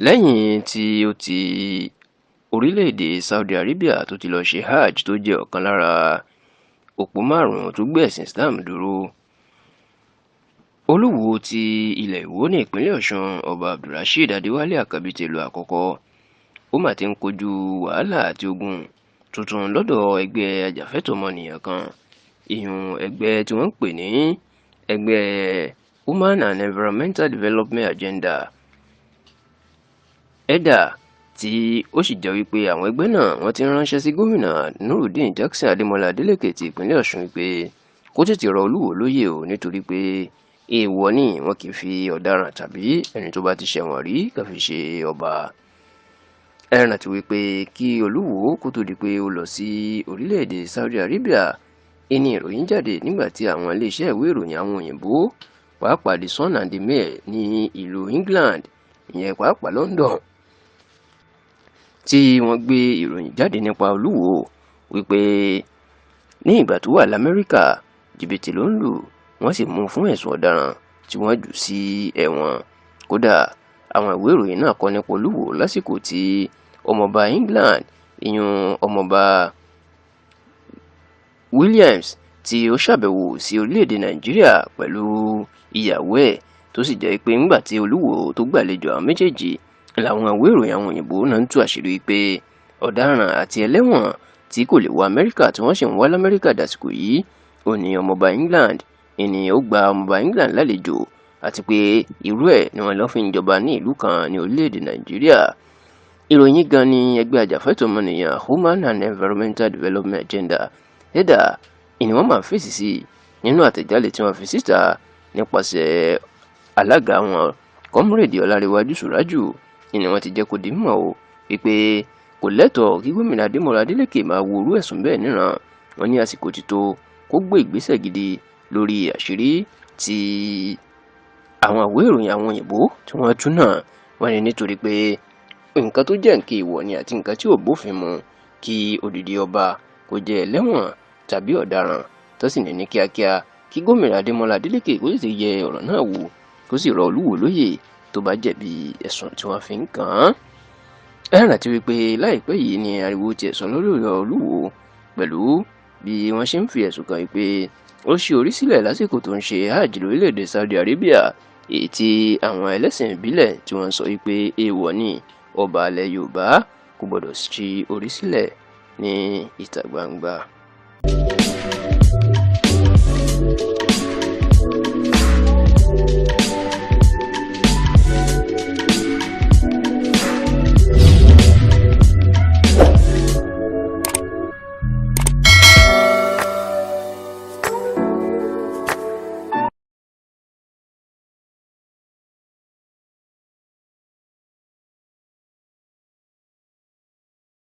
Lẹ́yìn tí ó ti orílẹ̀-èdè Saudi Arabia tó ti lọ́ọ́ ṣe hajj, tó jẹ́ ọ̀kan lára òpó márùn-ún tó gbé ẹ̀sìn Islam dúró, Olúwo ti ilẹ̀ Ìwó ní ìpínlẹ̀ Ọ̀ṣun, Ọba Abdulrasheed Adéwálé Àkànbí Tèlú Àkọ́kọ́, ó mà ti ń kojú wàhálà àti ogun tuntun lọ́dọ̀ ẹgbẹ́ ajàfẹ́tọ̀ọ́ ọmọnìyàn kan, ìyún ẹgbẹ́ tí wọ́n ń pè ní ẹgbẹ́ Human and Environmental Development Agenda, HEDA, tí ó sì jẹ́ wípé àwọn ẹgbẹ́ náà wọ́n ti ránṣẹ́ sí Gómìnà Nurudeen Jackson Adémọlá Adeleke ti ìpínlẹ̀ Ọ̀ṣun wípé kó tètè rọ Olúwo lóyè o, nítorí pé èèwọ̀ ni, wọn kì í fi ọ̀daràn tàbí ẹni tó bá ti ṣẹ̀wọ̀n rí kàn fi ṣe ọba. Ẹ rántí wípé kí Olúwo kó tó di pé ó lọ sí orílẹ̀-èdè Saudi Arabia, ìní ìròyìn jáde nígbà tí àwọn iléeṣẹ́ ìwé ìròyìn àwọn òyìnbó, pàápàá The Sun and the Mail ní ìlú England, ìyẹn pàápàá London, tí wọ́n gbé ìròyìn jáde nípa Olúwo wípé ní ìgbà tó wà lamẹ́ríkà, jìbìtì ló ń lù, wọ́n sì mú un fún ẹ̀sùn ọ̀daràn tí wọ́n jù sí ẹ̀wọ̀n. Kódà, àwọn ìwé ìròyìn náà kọ nípa Olúwo lásìkò tí ọmọọba England, ìyún Ọmọọba Williams, tí ó ṣàbẹ̀wò sí orílẹ̀-èdè Nàìjíríà pẹ̀lú ìyàwó ẹ̀, tó sì jẹ́ pé ńgbà tí Olúwo tó gbàlejò àwọn méjèèjì làwọn ìwé ìròyìn àwọn òyìnbó náà ń tú àṣírí pé ọ̀daràn àti ẹlẹ́wọ̀n tí kò lè wọ Amẹ́ríkà, tí wọ́n sì ń wá lamẹ́ríkà dàsìkò yìí, ó ní ọmọọba England ìní ó gba ọmọọba England lálejò, àti pé irú ẹ̀ ni wọ́n lọ́ fi ń jọba ní ìlú kan ní orílẹ̀-èdè Nàìjíríà. Ìròyìn gan ni ẹgbẹ́ ajàfẹ́tọ̀ọ́ ọmọnìyàn Human and Environmental Development Agenda, HEDA, ìní wọ́n máa fèsì sí nínú àtẹ̀jáde tí wọ́n fi síta nípasẹ̀ alága wọn, Comrade Ọlárẹ̀wájú Sùrájù. Ìní wọ́n ti jẹ́ kó di mímọ̀ o wípé kò lẹ́tọ̀ọ́ kí Gómìnà Adémọ́lá Adélékè máa wo irú ẹ̀sùn bẹ́ẹ̀ níran. Wọ́n ní àsìkò ti tó kó gbé ìgbésẹ̀ gidi lórí àṣírí tí àwọn ìwé ìròyìn àwọn òyìnbó tí wọ́n tú náà. Wọ́n ní nítorí pé nǹkan tó jẹ́ nǹkan èèwọ̀ ni àti nǹkan tí ò bófin mu kí odidi ọba kó jẹ́ ẹlẹ́wọ̀n tàbí ọ̀daràn, tó sì ní ní kíákíá kí Gómìnà Adémọ́lá Adélékè kó sì yẹ ọ̀rọ̀ náà wò, kó sì rọ Olúwo lóyè tó bá jẹ̀bi ẹ̀sùn tí wọ́n fi ń kàn án. Ẹ rántí wípé láìpẹ́ yìí ni ariwo tiẹ̀ sọ lórí ọ̀rọ̀ Olúwo pẹ̀lú bí wọ́n ṣe ń fi ẹ̀sùn kàn wípé ó ṣí orí sílẹ̀ lásìkò tó ń ṣe hajj lórílẹ̀‐èdè Saudi Arabia, èyí tí àwọn ẹlẹ́sìn ìbílẹ̀ tí wọ́n sọ wípé èèwọ̀ ni, ọba ilẹ̀ Yorùbá kò gbọ́dọ̀ ṣí orí sílẹ̀ ní ìta gbangba.